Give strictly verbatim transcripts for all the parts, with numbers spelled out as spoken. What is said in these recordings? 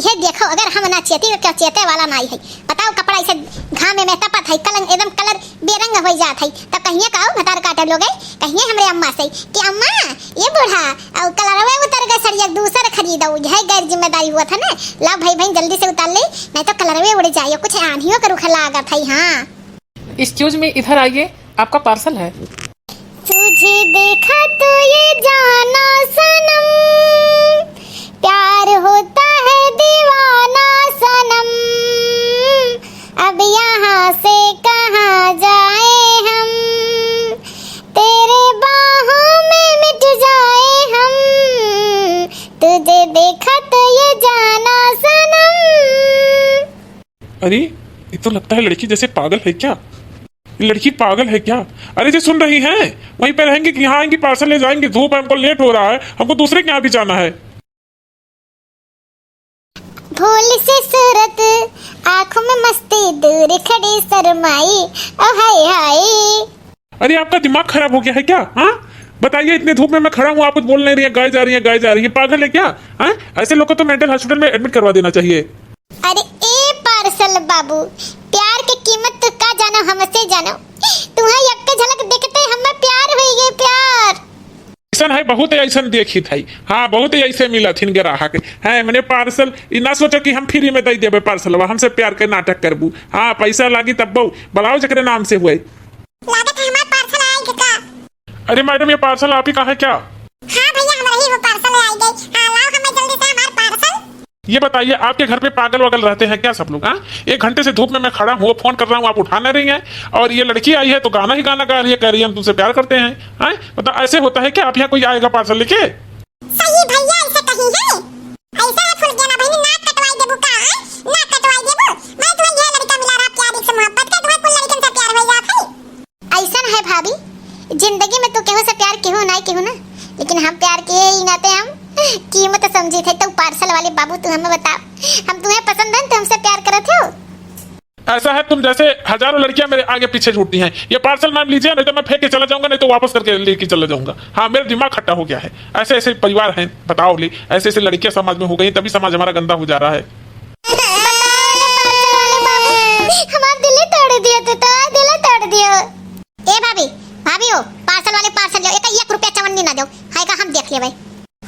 ये देखो, अगर हम ना चेती तो क्या चेते वाला नाई है। बताओ, कपड़ा ऐसे घामे में तपत है, कलंग एकदम colour बेरंग होइ जात है, तब कहिए का भतार काटे लोगे, कहिए हमरे अम्मा से कि अम्मा, ये बूढ़ा, और colour वे उतर गए, सड़िया दूसर खरीदो, यह गैर जिम्मेदारी हुआ था ना। लाओ भाई बहन, जल्दी से उतार ले, नहीं तो colour वे उड़ जाए, कुछ आंधियों का रुख लागत है। हाँ। Excuse me, इधर आइए, आपका parcel है। तुझे देखा तो ये जाना सनम, प्यार होता है दीवाना सनम, अब यहाँ से कहाँ जाए हम, तेरे बाहों में मिट जाए हम, तुझे देखा तो ये जाना सनम। अरे, ये तो लगता है लड़की जैसे पागल है क्या? ये लड़की पागल है क्या? अरे जी, सुन रही हैं? वहीं पे रहेंगी कि यहाँ आएंगी, parcel ले जाएंगी? धूप है, हमको late हो रहा है, हमको दूसरे के यहाँ भी जाना है। भोली सी सूरत, आँखों में मस्ती, दूर खड़ी शर्माई, ओ हाय हाय। अरे, आपका दिमाग खराब हो गया है क्या? हाँ, बताइए, इतने धूप में मैं खड़ा हूँ, आप कुछ बोल नहीं रही है, गाए जा रही है, गाए जा रही है, पागल है क्या? हाँ, ऐसे लोग को तो mental hospital में admit करवा देना चाहिए। अरे ए parcel बाबू, प्यार के कीमत तो का जानो, हमसे जानो। तुम्हें एक झलक देखते हमें प्यार होई गए, प्यार। ऐसन है, बहुत ऐसन देखित है। हाँ, बहुत ऐसे मिलत हिन ग्राहक। हैं, मने parcel, ई ना सोचो कि हम free में दे देबे parcel, हमसे प्यार के नाटक करबू। हाँ, पैसा लागी तब बऊ, बुलाओ जकरे नाम से हुए। लागत है हमार parcel आइल का? अरे madam, ये parcel आप ही का है क्या? हाँ भैया, हमारा ही वो parcel आइल गई। हाँ, लाओ हमें जल्दी से हमार parcel। ये बताइए, आपके घर पे पागल वागल रहते हैं क्या सब लोग, हाँ? एक घंटे से धूप में मैं खड़ा हूँ, phone कर रहा हूँ, आप उठा नहीं रही हैं, और ये लड़की आई है तो गाना ही गाना गा रही है, कह रही है, "हम तुमसे प्यार करते हैं।" हाँ, मतलब, ऐसे होता है क्या? आप यहाँ कोई आएगा parcel लेके? सही भैया, ऐसे कहीं है? ऐसा है फुलगेना बहनी, नाक कटवाई देबू का, हैं? नाक कटवाई देबू? मैं तुम्हें ये लड़का मिला रहा, प्यारी से मोहब्बत का, तुम्हें कुल लड़कन से प्यार हो जात है। ऐसन है भाभी, जिंदगी में तू केहू से प्यार केहू नाई केहू ना, लेकिन हम प्यार के ही नाते हम कीमत समझित है। तो parcel वाले बाबू, तू हमें बताओ, हम तुम्हें पसंद है, तू हमसे प्यार करत हो? ऐसा है, तुम जैसे हजारों लड़कियां मेरे आगे पीछे छूटती हैं। ये parcel मैम लीजिए, नहीं तो मैं फेंक के चला जाऊंगा, नहीं तो वापस करके लेके चला जाऊंगा। हाँ, मेरा दिमाग खट्टा हो गया है। ऐसे ऐसे परिवार हैं, बताओ ले, ऐसे ऐसे लड़कियां समाज में हो गई, तभी समाज हमारा गंदा हो जा रहा है। हमार दिल ही तोड़ दियो तू तो, दिल ही तोड़ दियो। ए भाभी, भाभी हो, parcel वाले parcel लो, एक, एक रुपया चवन्नी ना दो, है का हम देख लेबै।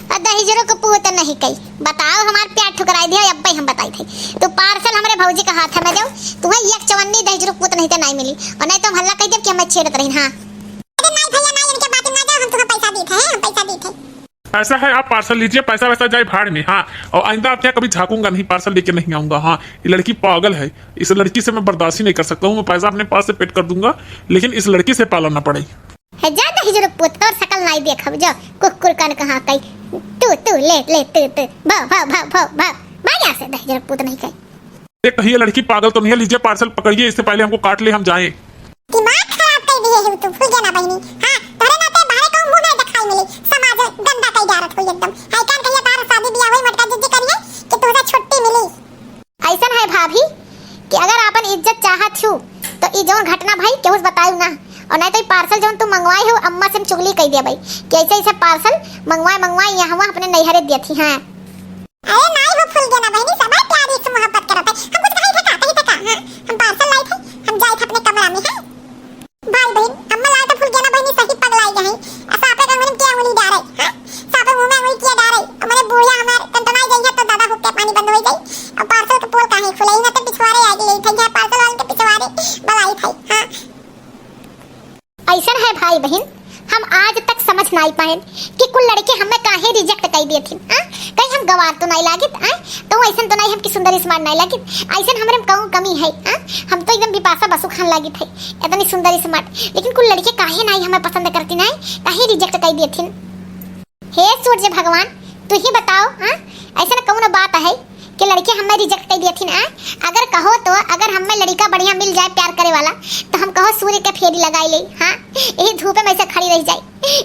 आ दहिजरो के पूत नहीं कई, बताओ हमार प्यार ठुकराई दिया, अब्बे हम बताई थे। तू parcel हमरे भौजी का हाथ में दो, तुम्हें एक चवन्नी दहिजरो पूत नहीं ते नहीं मिली, और नहीं तो हम हल्ला कह देब कि हमें छेड़त रही। हाँ। अरे नहीं भैया, नहीं, इनके बात ना दो, हम तुम्हें पैसा दी थे, हैं, हम पैसा दी थे। ऐसा है, आप parcel लीजिए, पैसा वैसा जाए भाड़ में। हाँ, और आइंदा आपके यहाँ कभी झांकूंगा नहीं, parcel लेके नहीं आऊंगा। हाँ, ये लड़की पागल है, इस लड़की से मैं बर्दाश्त ही नहीं कर सकता हूँ। मैं पैसा अपने पास से पेड कर दूंगा, लेकिन इस लड़की से पाला ना पड़े। है जा दहिजरो पूत, तोर सकल नाई देखब, जा कुकुर कान कहाँ कई। तू, तू, ले, ले, तू, तू, भाव, भाव, भाव, भाव, भाव, भाग यहाँ से दहिजरो पूत नहीं कई। ए, कहीं ये लड़की पागल तो नहीं है? लीजिए parcel पकड़िए, इससे पहले हमको काट ले, हम जाएं। दिमाग खराब कर दिए हो तू, फुलगेना बहनी। हाँ, तोरे नाते बाहरे कहूँ मुंह नहीं दिखाई मिली, समाज गंदा कई डारत हुई एकदम। है कान कहिए तार शादी बियाह हुई, मटका जिद्दी करिए कि तुझे छुट्टी मिली। ऐसन है भाभी कि अगर आपन इज्जत चाहत छु तो ई जौन घटना भई केहू से बतायु ना, और नहीं तो ई parcel जौन तू मंगवाए हो अम्मा से हम चुगली कई देबै कि ऐसे ऐसे parcel मंगवाए मंगवाए यहाँ वहाँ अपने नैहरे दियत ही। हाँ। अरे नाई हो फुलगेना बहनी, सब प्यारी से मोहब्बत करत है। हम कुछ कही थे का, कही थे का? हाँ, हम parcel लाई थे, हम जाए थे अपने कमरा में। हाँ भाई बहन, अम्मा लाए तो फुलगेना बहनी सही पगलाई गई। आ सापे का अंगुली में क्या अंगुली डारे? हाँ, सापे मुंह में अंगुली किया डारे? और मने बुढ़िया हमार टनटनाई गई है तो दादा हुक्के पानी बंद हो जाई। और parcel के पोल काहे खुले ही ना, तो पिछवारे आ गई थी, यहाँ parcel वाले के पिछवारे बलाई थी। हाँ। ऐसन है भाई बहन, हम आज तक समझ नाई पाएन कि कुल लड़के हमें काहे reject कई देथिन, हाँ? कहीं हम गवार तो नाई लागित, हाँ? तो ऐसन तो नाई हम कि सुंदर smart नाई लागित, ऐसन हमरे में कौन कमी है, हाँ? हम तो एकदम बिपाशा बसु खान लागित है, इतनी सुंदर smart, लेकिन कुल लड़के काहे नाई हमें पसंद करती नाई, काहे reject कई देथिन? हे सूर्य भगवान, तू ही बताओ, हाँ? ऐसन कौन बात है कि लड़के हमें reject कर दियथिन, आ? अगर कहो तो, अगर हमें लड़का बढ़िया मिल जाए प्यार करे वाला, तो हम कहो सूर्य के फेरी लगाई ले, हाँ? यही धूप में ऐसे खड़ी रह जाए।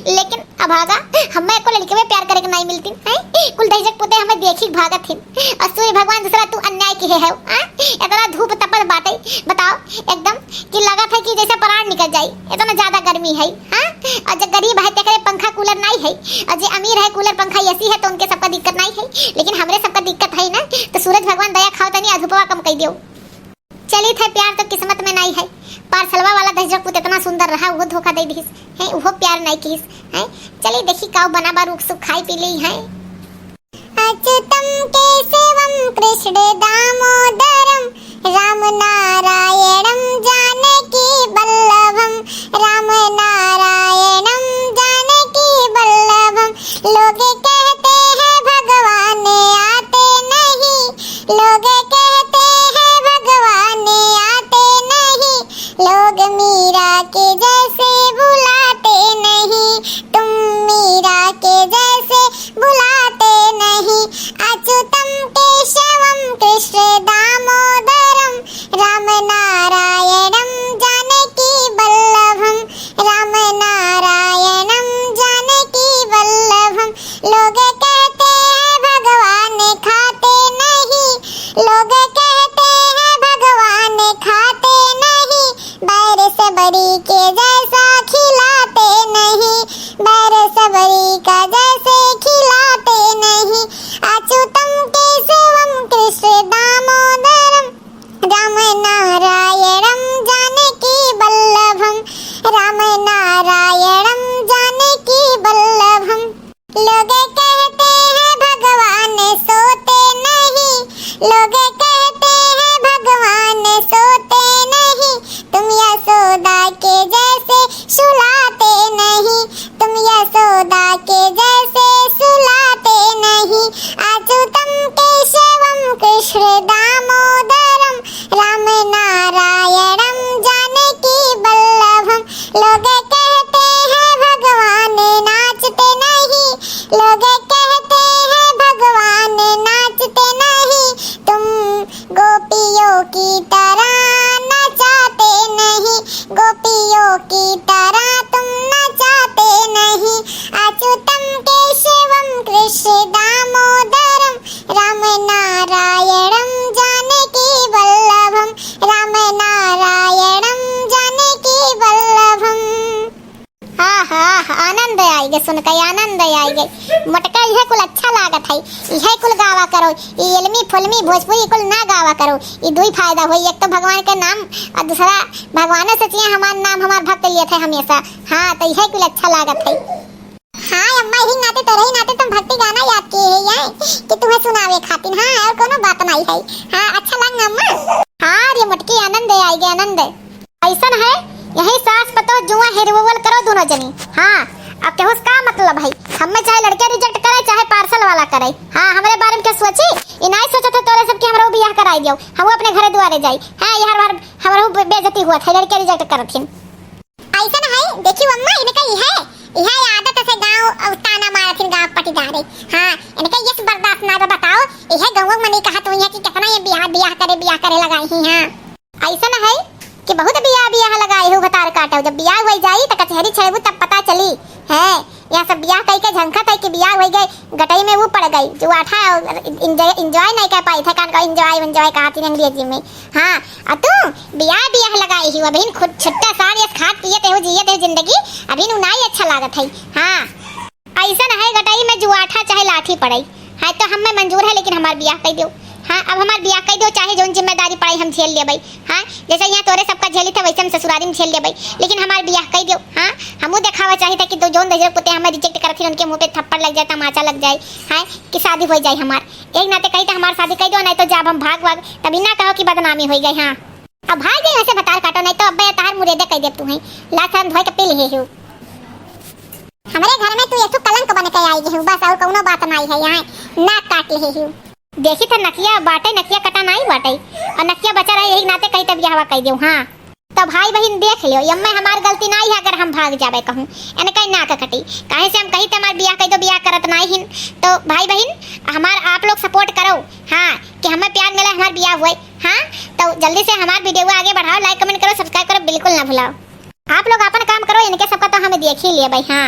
लेकिन अभागा, हमें को लड़के में प्यार करे के नहीं मिलती, हैं? कुल दहिजक पुते हमें देखी भागत हिन। और सूर्य भगवान दूसरा तू अन्याय की हे है, हाँ? इतना धूप तपत बाटे, बताओ, एकदम कि लगत है कि जैसे प्राण निकल जाई, इतना ज्यादा गर्मी है, हाँ? और जे गरीब है, तेकरे पंखा कूलर नाई है, और जे अमीर है, कूलर, पंखा, एसी है, तो उनके सबका दिक्कत नाई है, लेकिन हमरे सबका दिक्कत है ना, तो सूरज भगवान दया खाओ तनी, आ धूपवा कम कर दियो। चली थे, प्यार तो किस्मत में नाई है, पार्सलवा वाला दहिजर पूत इतना सुंदर रहा, वो धोखा दे दिस, हैं, वो प्यार नाई किस, हैं? चली देखी काऊ बना बा, रूख सुख खाई पी ली, हैं? अच्युतं केशवं कृष्ण दामोदरं राम नारायणं जानकी वल्लभं, राम नारायणं जानकी वल्लभं। लोग कहते हैं भगवान आते नहीं, लोग कहते हैं भगवान आते नहीं, लोग मीरा के जैसे बुलाते नहीं, तुम मीरा के जैसे बुलाते नहीं। अच्युतं केशवं कृष्ण दामोदरं राम नारायणं जानकी वल्लभं, राम नारायणं जानकी वल्लभं। लोग कहते हैं भगवान खाते नहीं, लोग कहते हैं भगवान खाते नहीं, बैर सबरी के जैसा खिलाते नहीं, बैर सबरी का जैसे खिलाते नहीं। अच्युतं केशवं कृष्ण दामोदरं राम नारायणं जानकी वल्लभं, राम नारायणं जानकी वल्लभं। लोग कहते हैं भगवान सोते नहीं, लोग कहते हैं भगवान सोते नहीं, तुम यशोदा के जैसे सुलाते नहीं, तुम यशोदा के जैसे सुलाते नहीं। अच्युतं केशवं कृष्ण दामोदरं राम नारायणं जानकी वल्लभं। लोग कहते हैं भगवान नाचते नहीं, लोग कहते हैं भगवान नाचते नहीं, तुम गोपियों की तरह नचाते नहीं, गोपियों की तरह तुम नचाते नहीं। अच्युतं केशवं कृष्ण दामोदरं राम नारायणं जानकी वल्लभं, राम नारायणं जानकी वल्लभं। आह, आह, आनंद आइगे सुन के, आनंद आइगे। मोटका इहे कुल अच्छा लागत है, इहे कुल गावा करो। ई इल्मी फुल्मी भोजपुरी कुल ना गावा करो। ई दुई फायदा होई, एक तो भगवान के नाम और दूसरा भगवान से चाहिए हमार नाम, हमार भक्त लिए थे हमेशा। हाँ, तो इहे कुल अच्छा लागत है। हाँ अम्मा, यही नाते, तोरे ही नाते तुम भक्ति गाना याद किए है ये कि तुम्हें सुनावे खातिर। हाँ, और कोनो बात नहीं है। हाँ, अच्छा लग ना अम्मा? हाँ रे मोटकी, आनंद आइगे, आनंद। ऐसन है, यही सास पतोह जुआ हेरवल करो दोनों जनी। हाँ, अब केहू से का मतलब है? हमें चाहे लड़के reject करे, चाहे parcel वाला करे। हाँ, हमरे बारे में क्या सोची? ई नाई सोचत है तोरे सब कि हमरो बियाह कराई दियो, हम अपने घरे दुआरे जाई। हाँ, यार बार हमरो बे-, बेइज्जती हुआ था, लड़के reject करत हिन। ऐसन है, देखी अम्मा, इनका इहे, इहे आदत से गाँव और ताना मारत हिन गाँव पटीदारे। हाँ, इनका ये बर्दाश्त ना बा, बताओ, इहे गाँव मनी कहा तू यहाँ कि कितना ये बियाह, बियाह करे, बियाह करे लगाई ही। हाँ। ऐसन है कि बहुत बियाह, बियाह लगाए हो भतार काटो, जब बियाह हो जाई त कचहरी छेड़बू तब पता चली। है, यहाँ सब बियाह कई के झंखत है कि बियाह हो गए, गटई में वो पड़ गई, जो आठा enjoy, enjoy नहीं कर पाई था, कान का enjoy, enjoy कहा थी अंग्रेजी में। हाँ, और तू बियाह, बियाह लगाई ही, अभी खुद छुट्टा सार यस खात पियत हो, जियत हो जिंदगी, अभी नु नाई अच्छा लागत है। हाँ। ऐसन है गटई में जुआठा चाहे लाठी पड़ई। हाँ, तो हमें मंजूर है, लेकिन हमार बियाह कई दियो। हाँ, अब हमार बियाह कई दियो, चाहे जौन जिम्मेदारी पड़ई हम झेल लेबई। हाँ, जैसे यहाँ तोरे सबका झेली था, वैसे हम ससुरारी में झेल लेबई, लेकिन हमार बियाह कई दियो। हाँ, हमू देखावा चाहिए था कि तो जौन दहेजक पुते हमें reject करत हिन, उनके मुंह पे थप्पड़ लग जाए, तमाचा लग जाए। हाँ, कि शादी हो जाए हमार। एक नाते कही तो हमार शादी कई दो, नहीं तो जाब हम भाग वाग, तभी ना कहो कि बदनामी हो गई। हाँ, अब भाग जाए वैसे भतार काटो, नहीं तो अब तहार मुरेदे कई देब तू हैं। लाज शर्म धोए के पी लिहे हो। हमरे घर में तू एथु कलंक बन के आई गई हूँ, बस और कौनो बात नाई है। यहाँ नाक काट ले हूँ। देखी था नकिया बाटे, नकिया कटा नाई बाटे, और नकिया बचा रहे, यही नाते कही तब बियाहवा कही देऊ। हाँ, तो भाई बहिन देख लियो, यम्मे हमार गलती नाई है अगर हम भाग जाबे कहूँ, एनका नाक कटी। काहे से हम कही त हमार बियाह कही दो, बियाह करत नाई हिन। तो भाई बहिन हमार आप लोग support करो, हाँ, कि हमें प्यार मिले, हमार बियाह हुए। हाँ, तो जल्दी से हमार video आगे बढ़ाओ, like comment करो, subscribe करो, बिल्कुल ना भुलाओ। आप लोग अपन काम करो, इनके सबका तो हमें देख ही लिए भाई। हाँ,